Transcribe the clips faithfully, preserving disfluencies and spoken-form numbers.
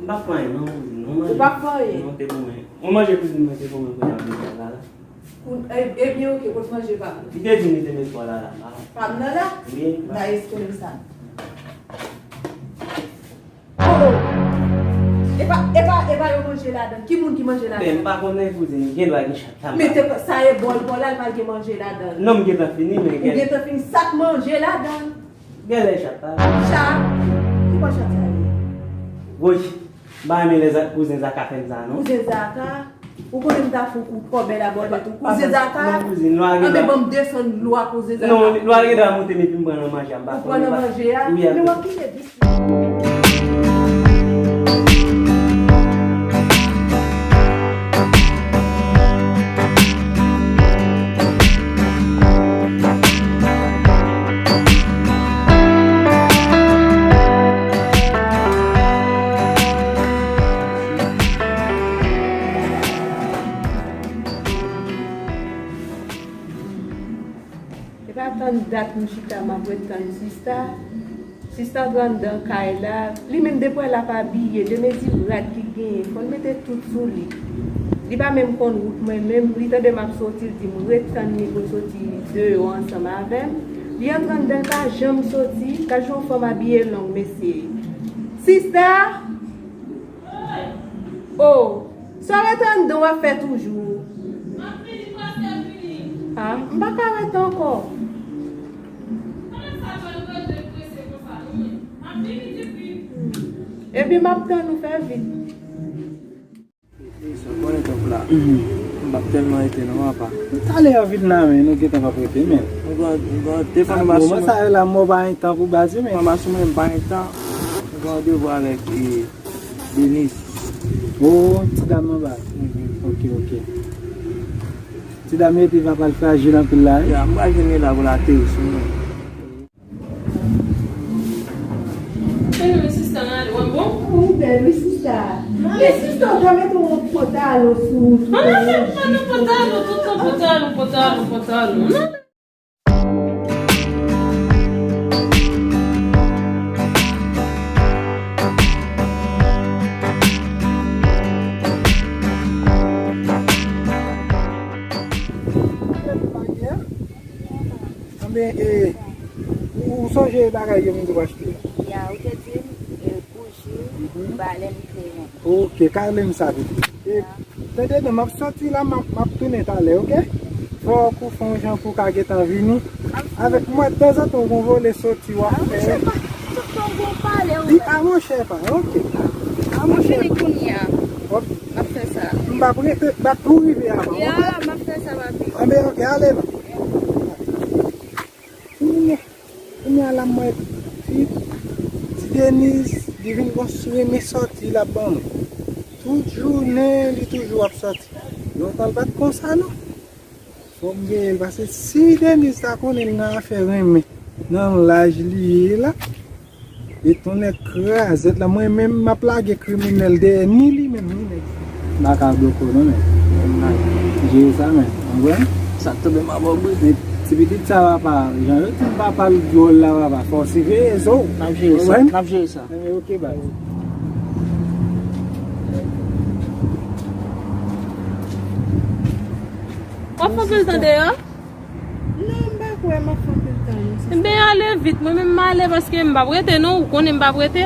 M p ap fè anyen, non, kouzin. Ou manje. Ou p ap fè anyen? Non, te pou mwen. Ou manje kouzin mwen te pou mwen pou y ap vin la, la. Ou, e, ebyen, oke, kot manje pa m nan? Li te di m li te met pa l la, la. Pa m nan la? Wi. Dayès konnen sa. Oh! Epa, epa, epa yo manje ladan. Ki moun ki manje ladan? Men m pa konnen, kouzin, gen dwa gen chat la. Men te, sa e bòl pa w la, l pa gen manje ladan. Non, m gentan fini, men ou gen gentan fini. Sa k manje ladan? Genlè chat la. Chat? Ki bò chat sa ye? Woy, m pa renmen lè Za-, kouzen Zaka fè m sa, non. Kouzen Zaka? Ou konnen m ta fè w kou kòbèy la bò tèt ou. Kouzen Zaka? Non, kouzin, lwa gen dwa. Anben, ban m desann lwa kouzen Zaka. Non, lwa gen dwa monte m epi m pran nan manje a, m pa konnen. Ou pran nan manje a? Wi, men w ap kite vis. E pa tann dat m chita, m ap ret tann sista. Sista antre anndan kay la, li menm depi w wè l ap abiye, de mezi rad ki genyen, fò l mete tout sou li. Li pa menm konn wout mwen menm, li tande m ap soti, li di m ret tann li pou l soti deyò ansanm avè m. Li antre anndan, l pa janm soti, gad jan yon fanm abiye long, mesye. Sista! Oh, sa w ret anndan w ap fè toujou? M ap vini, m prèske vini. Ah, m pa ka ret ankò. Kòman sa fè l rete prese konsa, non, men? M ap vini, di vit. Epi m ap tann ou, fè vit. E, e, sa konnen tanp la. M p ap tèlman rete non, papa. Talè a vin la, men nou gentan p ap rete, men. M gen, m gen, te fè m pa sou mwen. Moman sa yo la, mò pa gen tan pou baz yo, men. M pa sou mwen, m pa gen tan. M gen yon devwa avèk, e, Denise. Oh, ti dam anba. Mhm. Ok, ok. Ti dam yo epi papa l frajil anpil la, wi. Ya, m pral jwenn li la pou l ateri sou mwen. Anyway, sista, n ale, w ap bon? Ou bèl, wi, sista. Men sista, w ta mete yon pantalo sou ou tou. An, an, an, an, pantalo, tout tan pantalo, pantalo, pantalo. Anben, e, ou, ou sonje bagay yo m te achte a? Ya, ou te di m, e, bouji, mhm, balèn, kreyon. Ok, kale m sa vit. E, tande non, m ap soti la, m ap, m ap tounen talè, ok? Fòk ou fè yon jan pou w ka gentan vini. Avèk mwen, tanzantan, w gon vole soti w ap fè. A monchè, pa, tout tan w gon pale, wi. Di, a monchè, pa, ok. A monchè, pa. M fini kounye a. Ok. M ap fè sa. M p ap rete, m ap tou rive avan, ok? Ya, m ap fè sa, papi. Anben, ok, ale non. Kounye a, kounye a la, mwen di, ti Deniz, li vin gon renmen sòti l ap ban mwen. Tout jounen, li toujou ap sòti. Lontan l pa t konsa, non. Fò m genyen l, paske si Deniz ta konnen l nan afè renmen, nan laj li ye la, e tonnè krazèt la, mwen menm m ap lage kriminèl dèyè ni li menm, ni nèg sa. M pa ka bloke w non, men. Jere sa, men. Ou konprann? Sa k tonbe m a bò bri. Men ti pitit sa, papa, jan yo di m papa l dwòl la, papa, fò w siveye zo w. N ap jere sa, n ap jere sa. Enben, ok, baz. W ap fè anpil tan deyò? Non, m pa kwè m ap fè anpil tan, non, sista. Enben, ale vit. Mwen menm, m ale paske m p ap rete, non. Ou konnen m p ap rete.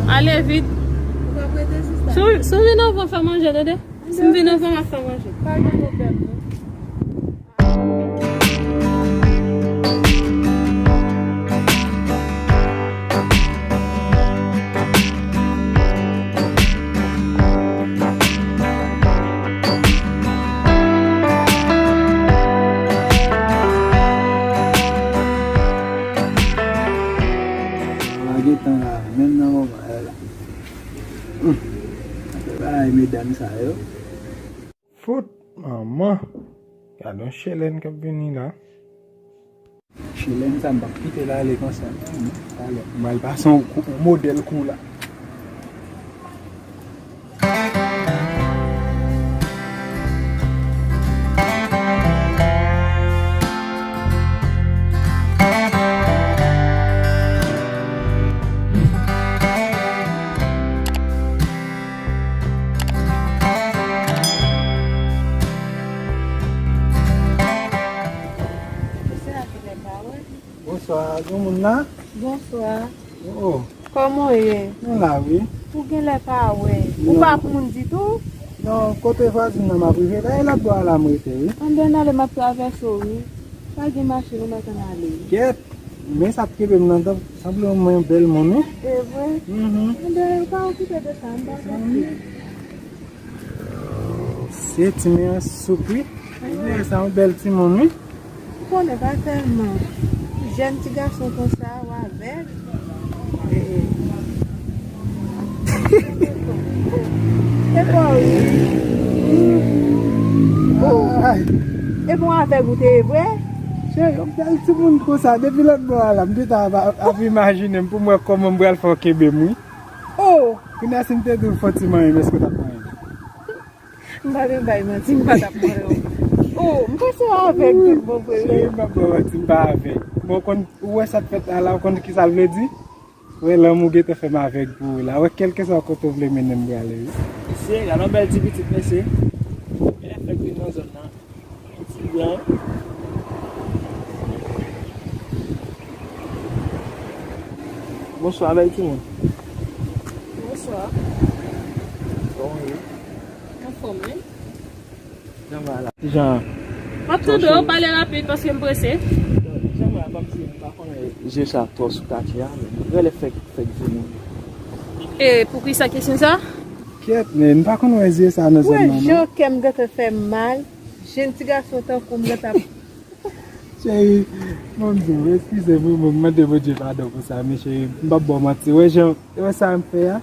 Ale vit. Ou p ap rete, sista? Si w, si w vin anvan, fè manje, tande? Si m vin anvan, m ap fè manje. Pa gen pwoblèm, non. Lage tan la, menm nan moman la. Hmm. Bagay medam sa yo. Fout manman. Gade yon chelèn k ap vini la. Chelèn sa, m p ap kite l ale konsa. Talè, m pral pase yon kou, yon modèl kou la. Bon moun la? Bonswa. Oh, oh. Kòman w ye? Mwen la, wi. Ou genlè pa wè. Ou pa ak moun ditou? Non, kote vwazin nan m ap rive la, e lòt bò a la m rete, wi. Anben, n ale, m ap travèse w, wi. Pa gen machin, ou mèt ann ale. Kèt, men sa ap kenbe m nan tan, sanble yon mwen bèl moun, wi. E vre? Mhm. Anben, pa okipe de sa, m pa okipe. Se timoun an soupri. Wi, sa yon bèl timoun, wi. Ou konnen pa tèlman jèn ti gason konsa, w avèg. E, e. E pa wi. Oh, ay. E bon avèg ou te ye vre? Se yon bèl timoun konsa, depi lòt bò a la, m te ta ap, ap imajine m pou m wè kòman m pral fè w kenbe m, wi. Oh! Kounye a si m te di w fò ti manyen m, èske w t ap manyen m? M pa t bay manti, m pa t ap manyen w. Oh, m panse w avèg tout bon vre, wi. Cheri, m pa ba w manti, m pa avèg. Bon, konn, ou wè sa k fèt la, la, ou konn ki sa l vle di? Wè, lanmou gentan fè m avèg pou ou la. Wè, kèlkeswa kote w vle mennen m prale, wi. Mesye, gade yon bèl ti pitit, mesye. Genlè fèk vin nan zòn nan. Ti blan. Bonswa, bèl timoun. Bonswa. Kòman w ye? Anfòm, wi. Jan m la. Kijan? M ap tande w, pale rapid paske m prese. Jan m la, kòmsi m pa konn wè zye sa twò sou katye a, men genlè fèk, fèk vini. E poukisa kesyon sa? Kèt, men m pa konn wè zye sa nan zòn nan, non. Wè jan kè m gentan fè m mal, jèn ti gason tankou m gentan ap Cheri, bon, m di w, eskize m wi, mwen mande Bondye padon pou sa, men cheri, m p ap ba w manti. Wè jan, wè sa m fè a?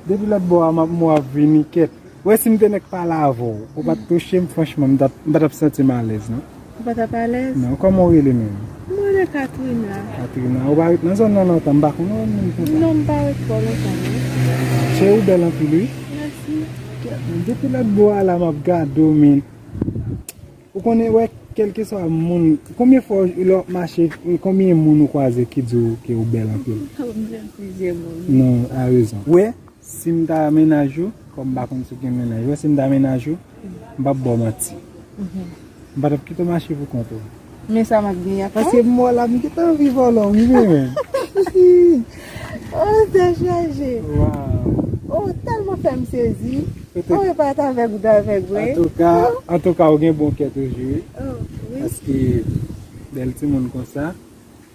Depi lòt bò a, m ap, m w ap vini kèt. Wè si m te nèk pale avè w, ou pa t touche m, franchman, m t ap, m pa t ap santi m alèz, non. Ou pa t ap alèz? Non, kòman w rele menm? Mwen rele Katrina. Katrina, ou pa ret nan zòn nan lontan, m pa konn wè w menm konsa. Non, m pa ret twò lontan, non. Cheri, ou bèl anpil, wi. Mèsi. Kèt, men depi lòt bò a la, m ap gade w, men Ou konnen, wè, kèlkeswa moun, konbyen fwa lè w ap mache, konbyen moun ou kwaze ki di w ke ou bèl anpil? Konbyen plizyè moun. Non, a rezon. Wè, si m ta mennaj ou, kòm m pa konn si w gen mennaj, wè, si m ta mennaj ou, m p ap ba w manti. Mhm. M pa t ap kite w mache pou kont ou. Men sa m ap genyen ak ou? Paske m wè w la, m gentan anvi vòlò w, wi, men. Oh, tèt chaje. Waw. Oh, tèlman fè m sezi. Ou pa t avèg, ou t avèg vre. Antouka, antouka, ou gen bon kè toujou, wi. Oh, wi. Paske bèl timoun konsa.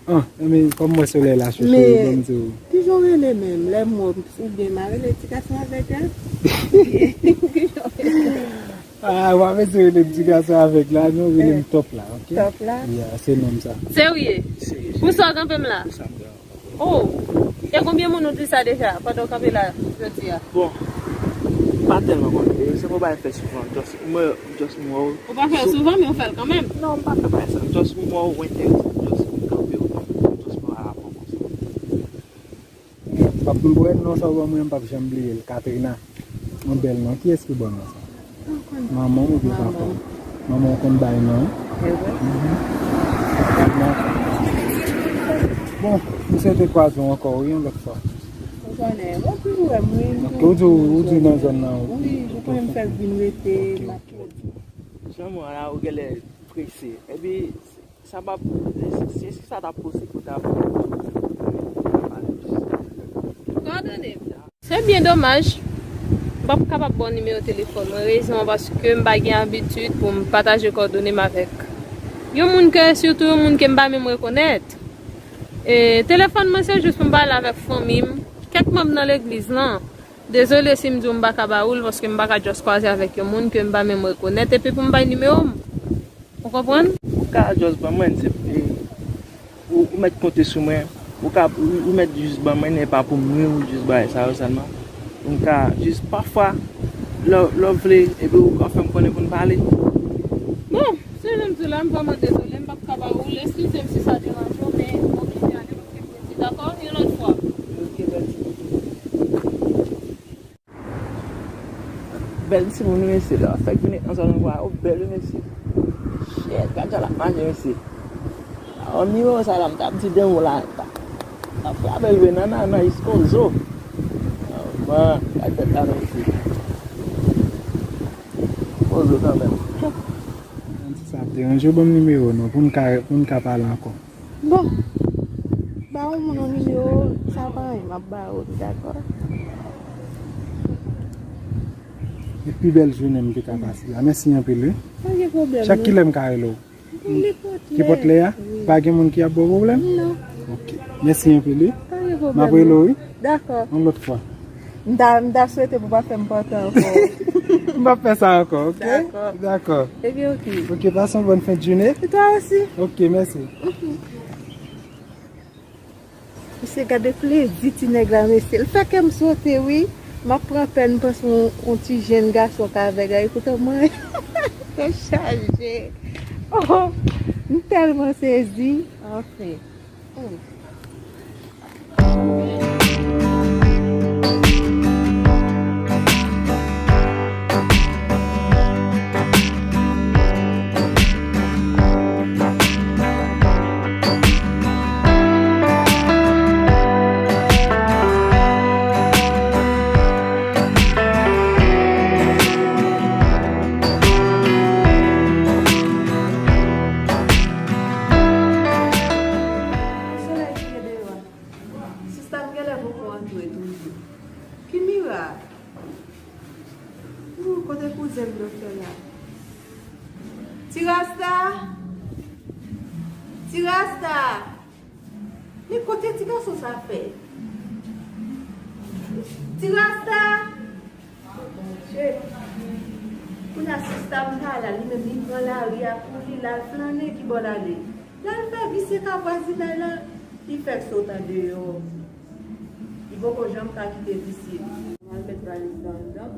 Ah, men kòm mwen solèy la chouchou, ban m di w. Kijan w rele menm? Lè m wè w, ou byen, m a rele ti gason avèg la. Ah, w ap eseye rele m ti gason avèg la, non, rele m Top la, ok? Top la? Yeah, se non m sa. Serye? Serye. Pou sa w kanpe m la? Pou sa m kanpe. Oh! E konbyen moun ou di sa deja pandan w kanpe la jodi a? Bon, m pa tèlman konn. E se pa yon bagay m fè souvan. Just, mwen, just m wè w. Ou pa fè l souvan, men ou fè l kanmenm. Non, m pa fè bagay sa. Just m wè w, ou enterese m, just m kanpe w, just pa rapò konsa. M p ap, m wè non sa w ban mwen, m p ap janm bliye l. Katrina. Yon bèl non. Kiyès ki ba w non sa? Manman w oubyen papa w? Manman w konn bay non? Mhm. Bon, m swete kwaze w ankò, wi, yon lòt fwa. Ou konnen, ou toujou wè m, wi. Ok, ou di, ou di nan zòn nan, wi. Wi, ou konnen m fèk vin rete, m ap. Jan mwen la, ou genlè prese. Epi, Sa p ap, si, si sa t ap posib pou ta pale plis. Padone m. Se byen domaj, m p ap kapab ba w nimewo telefòn mwen. Rezon an, paske m pa gen abitid pou m pataje kòdone m avèk yon moun ke, sitou yon moun ke m pa menm rekonèt. E telefòn mwen, se jis pou m pale avèk fanmi m, kèk manm nan legliz lan. Dezole si m di w m pa ka ba ou l, paske m pa ka just kwaze avèk yon moun ke m pa menm rekonèt, epi pou m bay nimewo m. Ou konprann? Ou ka just ban mwen, se, e, ou, ou mèt konte sou mwen. Ou ka, ou, ou mèt jis ban mwen, e pa pou m nwi ou, jis bagay sa yo sèlman. Ou ka jis, pafwa, lè, lè w vle, epi ou ka fè m konnen pou n pale. Bon, se jan m di w la, m vrèman dezole, m p ap ka ba ou l. Eskize m si sa deranje w, men m oblije ale paske m prese, dakò? Yon lòt fwa. Ok, mèsi. Bèl timoun wi mesye, lè w fèk vin nan zòn nan, o bèl wi mesye. Shit, gad jan l ap mache mesye. Avan nimewo sa la, m t ap di de mo la, t ap, t ap frape l vre nan nana jisko zo. Avan, gad tèt la non mesye. Poze w kanmenm. Manti sa ap deranje w, ban m nimewo w non, pou n ka, pou n ka pale ankò. Bon. Ba yon moun yon nimewo, sa pa anyen, m ap ba ou, dakò? E pi bèl jounen m te ka pase la. Mèsi anpil, wi. Pa gen pwoblèm, non. Chak kilè m ka rele w? Nenpòt lè. Nenpòt lè a? Wi. Pa gen moun ki ap ba w pwoblèm? Non. Ok. Mèsi anpil, wi. Pa gen pwoblèm, non. M ap rele w, wi. Dakò. Yon lòt fwa. M ta, m ta swete pou w pa fè m pantan ankò. M p ap fè sa ankò, ok? Dakò. Dakò. Ebyen, ok. Ok, pase yon bòn fen de jounen. E twa osi. Ok, mèsi. Mesye, gade plezi ti nèg la, mesye. L fè kè m sote, wi. M ap pran pèn, m panse yon, yon ti jenn gason ka avè gay. Poutan mwen, tèt chaje. Oh, m tèlman sezi. Anfen. Oh. Solèy ki gen deyò a. Sista, m genlè poko antre toujou. Ki mirak? Ooh, kote kouzen m doktè la? Ti Rasta! Ti Rasta! Men kote ti gason sa fè? Ti Rasta! Monchè, kounye a sista m pa la, li menm li pran lari a pou li, l al flannen, ki bò l ale? L al fè visye ka vwazinay lan, li fèk sot andeyò. Li poko janm ka kite visye li. M al met valiz lan anndan.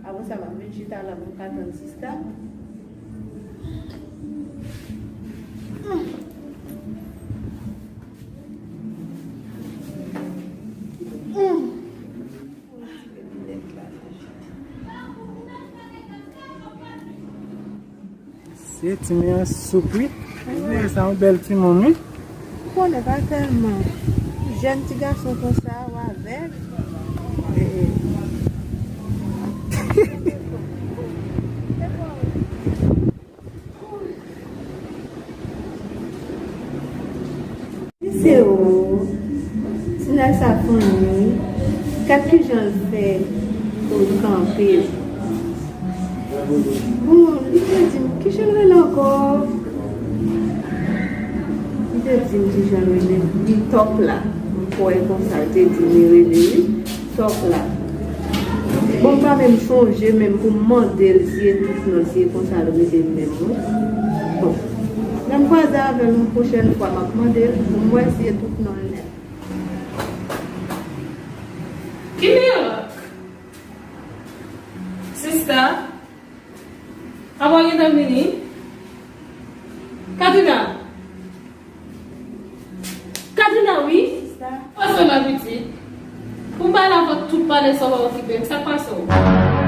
Apre sa, m ap vin chita la pou m ka tann sista. Se timoun an soupri. Wi, sa yon bèl timoun, wi. Ou konnen pa tèlman jèn ti gason konsa, w avè l. E, e. Mesye o, ti nèg sa funny wi. Gad kijan l fè pou l kanpe. Bon, li te di m, kijan l rele ankò? Li te di m kijan l rele. Li Top la. M kwè konsa l te di m li rele wi. Top la. Bon, m pa menm sonje menm pou m mande l si e tout non l, si e konsa l rele m menm, wi. Bon, lè m kwaze avè l yon pwochèn fwa, m ap mande l pou m wè si e tout non l nèt. Ki mirak? Sista? Apa w gentan vini? Katrina! Katrina, wi. Sista. Pase la, pitit. Pou m pale avè w tout pale sa w pa okipe m. Sa k pase w?